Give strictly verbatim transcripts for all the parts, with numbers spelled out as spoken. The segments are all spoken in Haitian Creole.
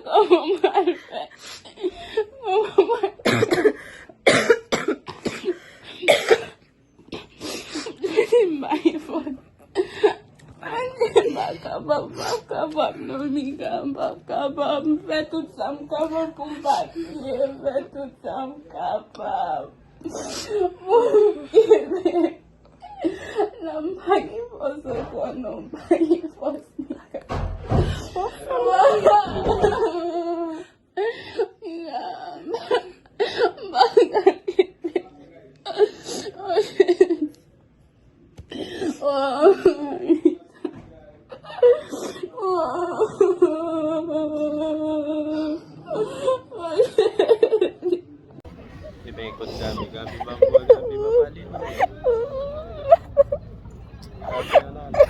Kòman m pral fè? Kòman m pral fè? M pa gen fòs. M pa kapab, m pa kapab, non, Mika, m pa kapab. M fè tout sa m kapab pou m pa kriye, m fè tout sa m kapab. Pou m kenbe. La m pa gen fòs ankò, non, m pa gen fòs, Mika. Mika, m pa ka kenbe. Ebyen, kote Gabi, Gabi pa bwè, Gabi pa pale, non. Gabi anale.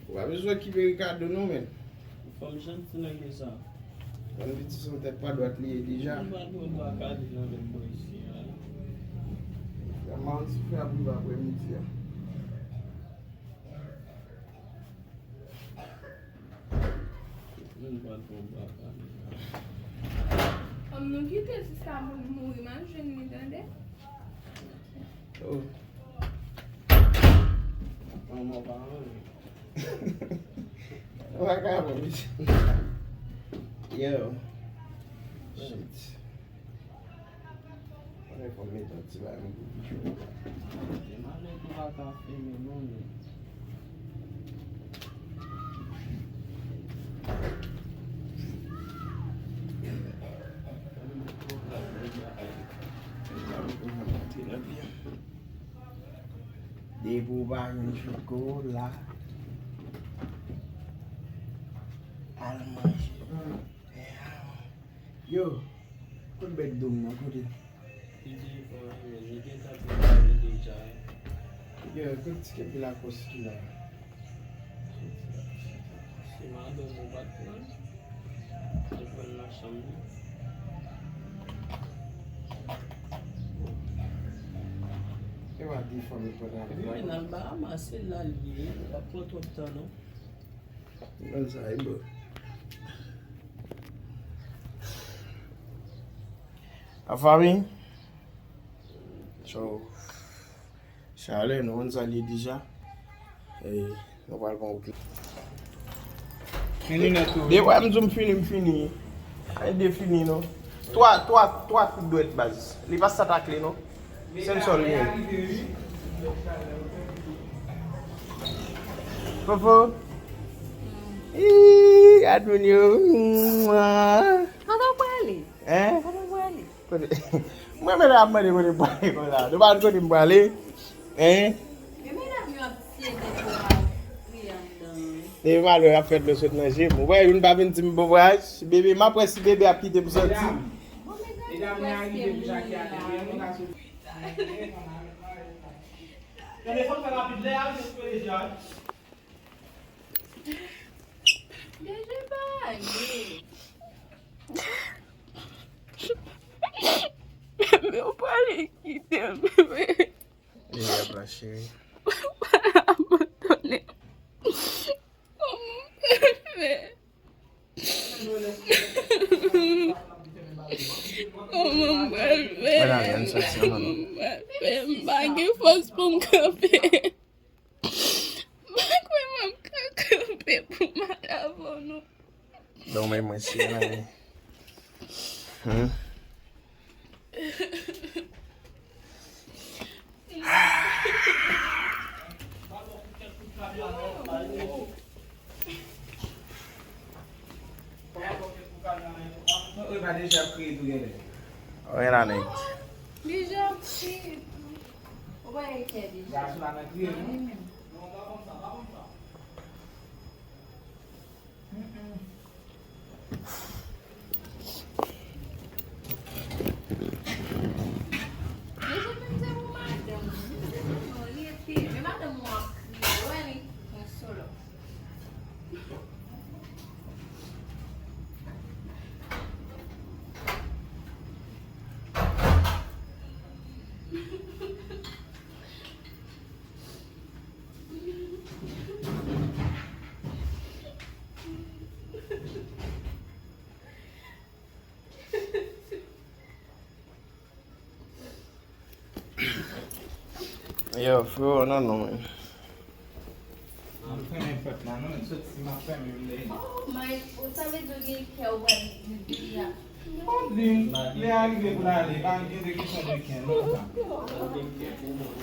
Ou pa bezwen okipe Ricardo non, men. Fanm janti nèg yo sa. Fanm piti son tèt pa dwat li ye deja. Mwen pa dwe bwa kale nan men bò isi a. Frè Manti frè Abou aprè midi a. Mwen pa dwe bwa kale. Fanm nou kite sista moun mouri, m al jwenn li tande. Oh. Manman pa anyen. Ou pa ka bon, mesye. Yo. Shit. Mwen fò m mete yon ti bagay pou pichon. E malè tou pa ka fini non, men. Depi w pa jwenn chokola, al manje. Yo, kote bèk dom nan, kote? Li telefòn an, men li gentan prepare deja. Yo, kote ti kèk lakòs ki la? Se madanm ou pa t pran? Al pran nan chanm li. E pa de fanmi pran nan. Epi men nan Bahamas, se la l ye, l ap pran twòp tan non. Mwen sa e bon. An fanmi. So, chalè, nou konn sa l ye deja. E, nou pral pran wout la. Men linèt ou. De wè m di w m fini, m fini. Ay, de fini, non. Twa, twa, twa kout dwèt, baz. Li pa sa takle, non. Se m sòl li ye. Fofo. Ii, gad moun yo. Mwa. Kote w prale? Hein? Kote w prale? Kote? Mwen menm ap mande kote m prale konsa. Nou pa konn kote m prale. Hein? E men la yo ap tiye tèt yo pa priye anndan. E malè ap fè dlo sot nan je m. Ou wè, youn pa vin di m bon vwayaj. Bebe, m ap wè si bebe ap kite m soti. Medam, medam, mwen arive pou Jackie atè. Mwen ka soti. Tande, fò n fè rapid, lè a rive sou pede je a. Deje pa ale. Bebe, ou prale kite m, bebe. Deje pa, cheri. Ou prale abandone m. Kòman m pral fè? Kòman m pral fè? Kòman m pral fè? M pa gen fòs pou m kanpe. M pa kwè m ap ka kanpe pou m al avè w non. Bon, men mwen si nan. Hmm? Deja kriye together. Oye la nèg. Li janti. Ou pa gen kè deja. Gason la nan kriye, non? Deja menm se pou madanm. Non, li ete. Men madanm ou an kriye. Ou wè li konsole. Yo, frewo, non, non, men. M fèmen pòt la, non, men soti si m ap fèmen m dèyè. Oh my, ou sa vle di w gen kè ou pral di a. Ou di, lè a rive pou l ale, pa gen de kesyon de kè, non, sa.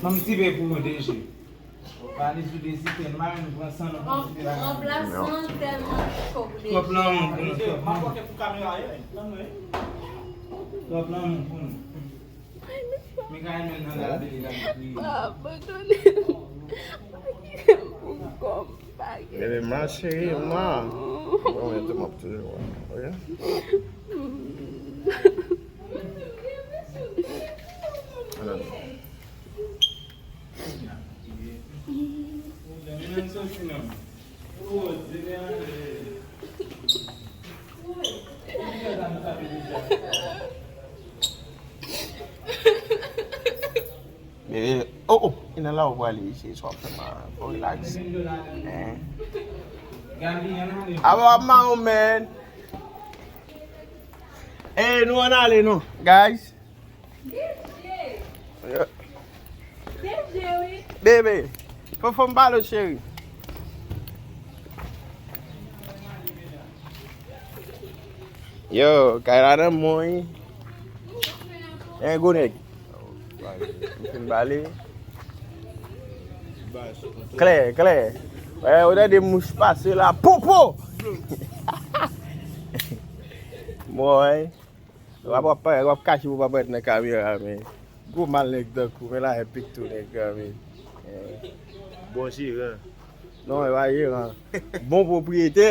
Ban m sipe pou ou, D J. Pale sou de sitèn, mari m pran san nou pou sipe la. Anplas lan tèlman cho pou D J. Twòp lanmou pou nou, twòp lanmou. Twòp lanmou pou nou. Mikael menm nan lave li la, li kriye. Pa abandone m. Pa kite m pou kò m. Pa kite m. Bebe, ma chérie, ma. Bon, men tou m ap toujou wè, oke? Ala. Bebe, oh, oh, e nan la ou prale, se sa w ap fè mal, fò w relax. Hein? Aba w ap mawon, man. Ey, nou ann ale, non, guys. Bebe, fò, fò m pale w, cheri. Yo, kay la nan mwen. En gwo nèg. M fin bale. Klè, klè. Wè, ou tande mouch pase la. Popo! Mwen. W ap, w ap, w ap kache pou w pa parèt nan kamera, men. Gwo mal nèg tankou, men la epic tou nèg la, men. Eh. Bon jeran. Non, e pa jeran. Bon pwopriyetè.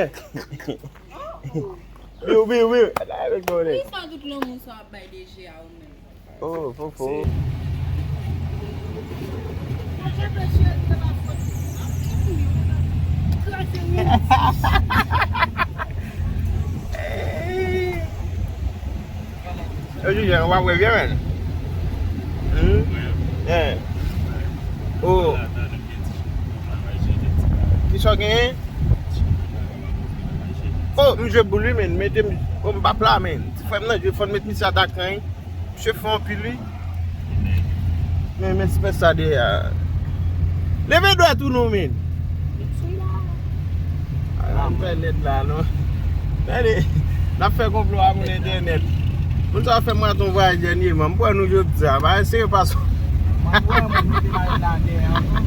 Biw, biw, biw. Ala avèk bon nèg. Kisa tout lanmou sa w ap bay D J a ou menm? Oh, fofo. Yo jije, w ap wè byen, men. Hmm? Yeah. Oh. Kisa w genyen? Oh, m jwe boul wi, men. Mete m, oh, m p ap la, men. Ti frè m nan jwe, fò n met misye atakan, wi. Misye fò anpil, wi. Men, men, ti frè sa dèyè a. Leve dwèt ou non, men. Ay, m fè nèt la, non. Tande, n ap fè konplo a moun entènèt. Moun sa fè m rate yon vwayaj dènyèman. M kwè nou jodi a. Bagay serye pase. Mwen, mwen, mwen, mete bagay la dèyè ankò.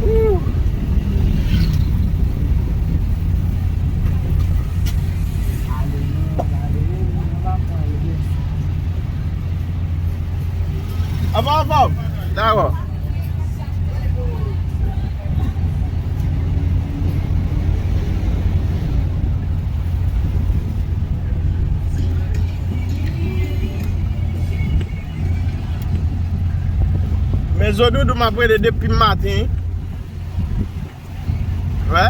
Ooh. Alelouya, alelouya, nou pa pran yo, Jezi. Anfòm, anfòm. Dakò. Men zo doudou m ap rele depi maten. Wè.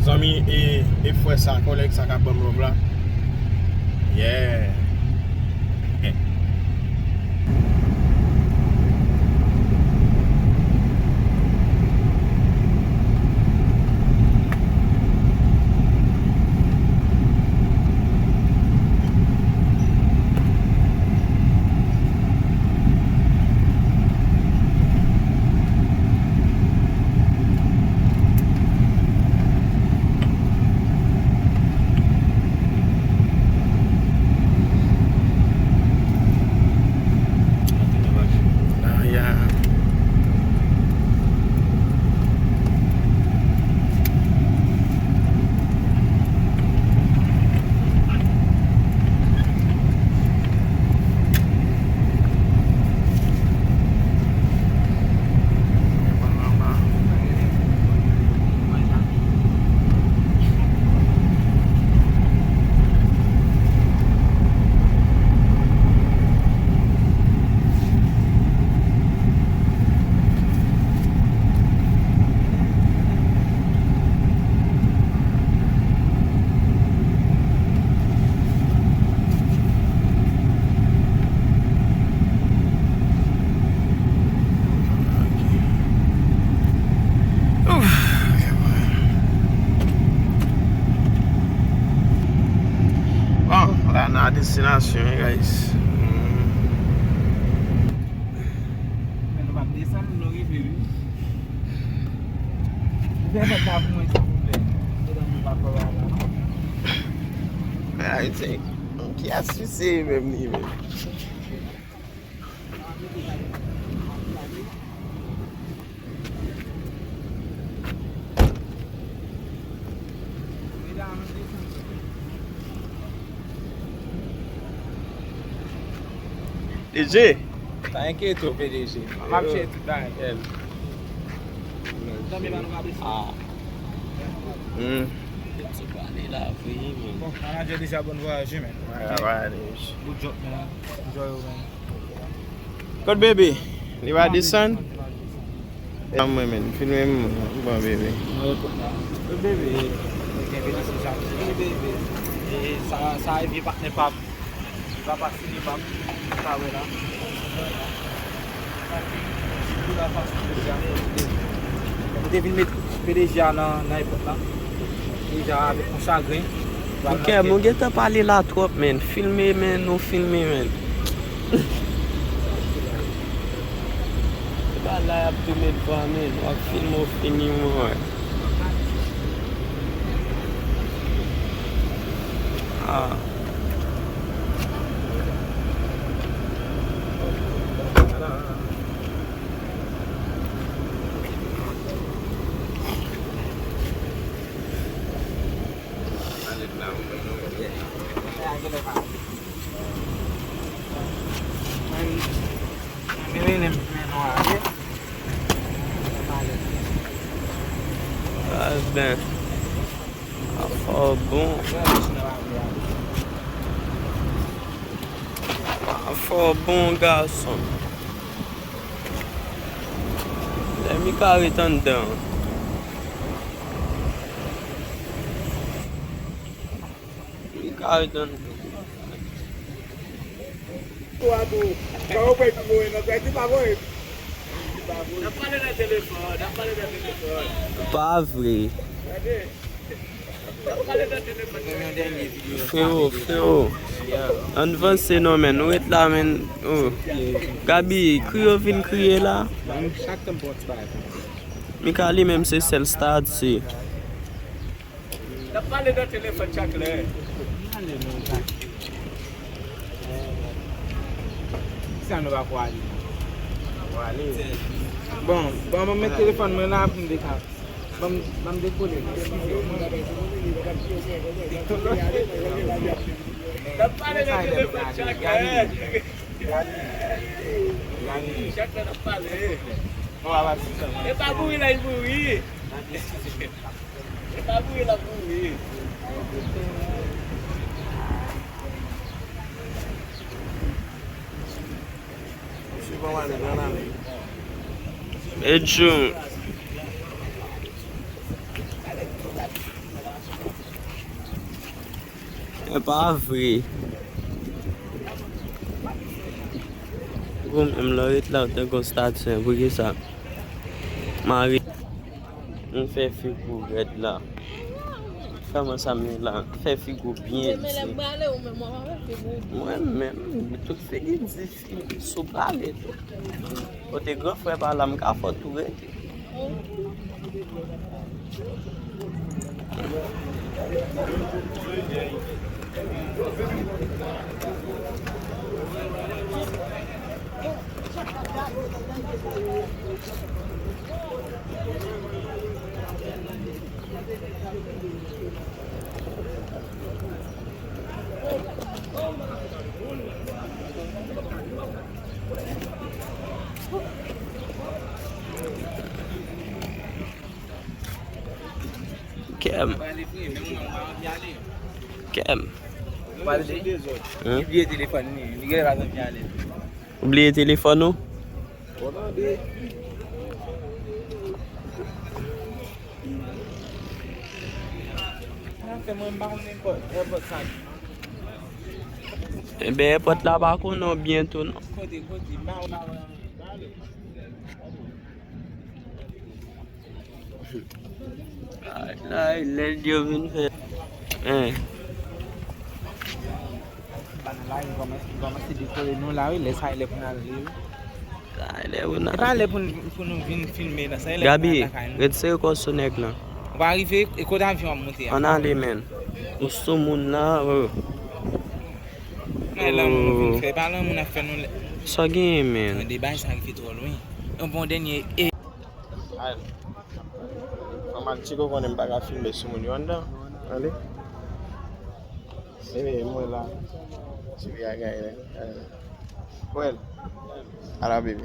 Zanmi e, e frè sa, kòlèg sa k ap ban m love la. Yeah. Bon, la nan destinasyon, guys. Mm. Men nou p ap desann, nou rive, wi. Ouvè pòt la pou mwen, silvouplè. Medam yo pa fè bagay la, non. Ay, se, kiyès misye ye menm, li menm? P D G. Pa enkyete w, P D G. M ap chèche tout bagay. Zanmi pa nou pa desann. Ah. Hmm. Ti pale la, vre, man. Bon, manadjè deja bon vwayaj, wi, men. Alright, alright. Good job, man. Enjoy, man. Kot bebe? Li pa desann? Mwen menm, filme m, bon bebe. Kot bebe? Bebe. Sa, sa e vye patnè pa m. Li pa pase li pa m. Sa wè la. Pou la fason P D G a. Mwen te vin met P D G a nan, nan èpòt la. Deja avèk yon chagren. Kè, mwen gentan pale la twòp, men. Filme, men, nou filme, men. Se pa la y ap tou met vwa, men. W ap filme, w fini, mwen, wè. Ah. Ah, ben. Afè w bon. Afè w bon, gason. Lè Mika ret anndan. Mika ret anndan. N ap pale nan telefòn, n ap pale nan telefòn. Pa vre. Frewo, frewo. Ann vanse non, men. Nou ret la, men. Oh. Gaby, kriye w vin kriye la. Mika li menm se sèl stad se. N ap pale nan telefòn chak lè. Sa nou pa pou ale. Pou ale. Bon, bon, mwen met telefòn mwen la pou m deka. Ban m, ban m dekole. Eskize mwen. N ap pale nan telefòn chak lè. Chak lè n ap pale. E pa mouri la, li mouri. E pa mouri la, mouri. Edjou. E pa vre. Ou menm lè w ret la, ou te gon statyen, poukisa? Mari, m fè figi w rèd la. Kòman sa m ye la? M fè figi w byen di. Mwen menm, tout figi di figi sou pale tou. Kote gran frè pa la, m ka fè w tou rete. Kèm. Kèm. Hein? Ou bliye telefòn ou? Enben, èpòt la pa konnen w byen tou, non. Ay, lè yo vin fè. Hein. Ban nou la, nou kòmanse, nou kòmanse dekore nou la, wi. Lè sa, e lè pou n ale, wi. Sa, e lè pou n ale. E pa lè pou n, pou nou vin filme, non. Sa, e lè pou n al lakay nou. Gaby, ret sere kò sou nèg lan. Ou pa rive, e kote avyon ap monte a? Ann ale, men. Ou sou moun la, oh. Nan lanmou nou vin fè, e pa lanmou n ap fè nou lè. Sa genyen, men. Tande, bagay sa rive twò lwen. Yon bon dènye, e. Ay. Fò m al tcheke, ou konnen m pa ka filme sou moun yo anndan. Ale. Se mwen la. Se vi a gaye la. Well. Ala bebe.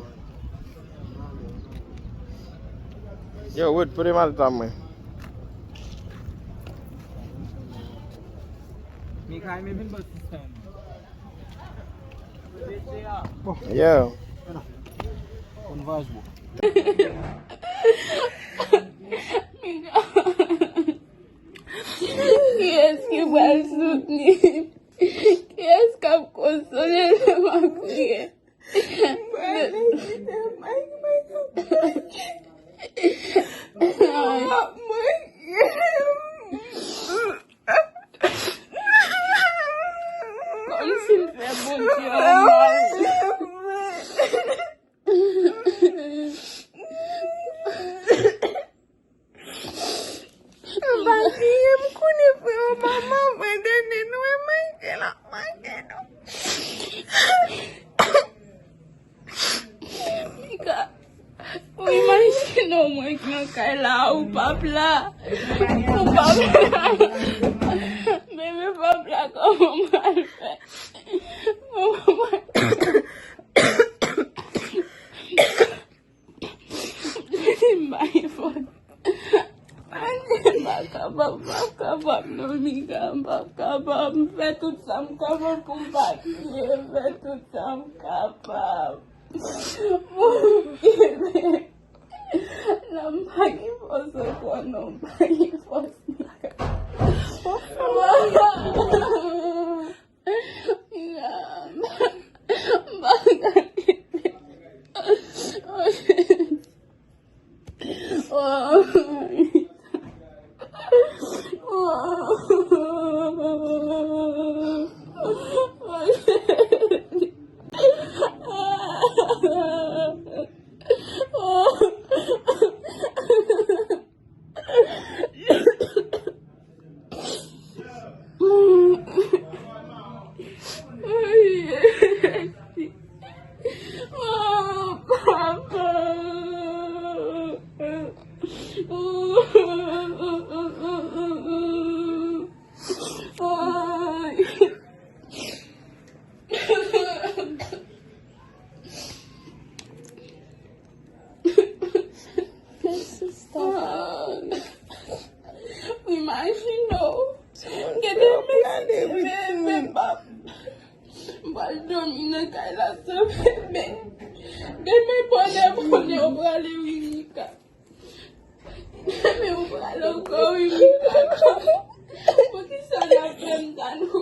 Yo, Wood, pote mal pa mwen. Mikay, men vin bò sistèm. Yo. Kiyès ki pral soutni? Kiyès k ap konsole lè m ap kriye? Kòmsi m fè Bondye yon mal. M pa kriye, m konnen frè yo pa manman dènye nou, e manke l ap manke nou. Mika, ou imajine w mwen k nan kay la, ou p ap la. Ou p ap la. Bebe p ap la, kòman m pral fè? Kòman m pral M pa gen fòs. M pa kapab, m pa kapab, non, Mika, m pa kapab. M fè tout sa m kapab pou m pa kriye, m fè tout sa m kapab. Pou m kenbe. La, m pa gen fòs ankò, non, m pa gen fòs, Mika. Imajine w. Gen de men, men, men, m pral dòmi nan kay la san bebe. Demen bonè, bonè, ou prale wi, Mika. Demen ou prale ankò wi, Mika. Poukisa n ap fè m sa, nou?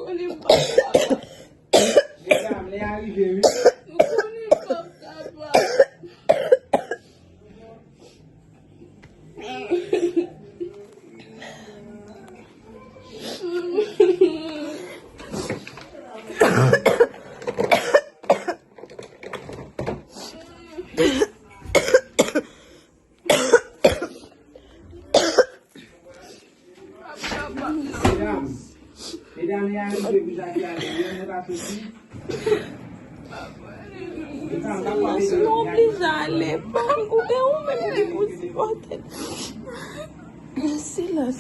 Medam, medam, e arive pou Jackie ale, yo, nou pa soti. Nou oblije ale, pa m, ou, e ou menm ki pou sipòte. Silans.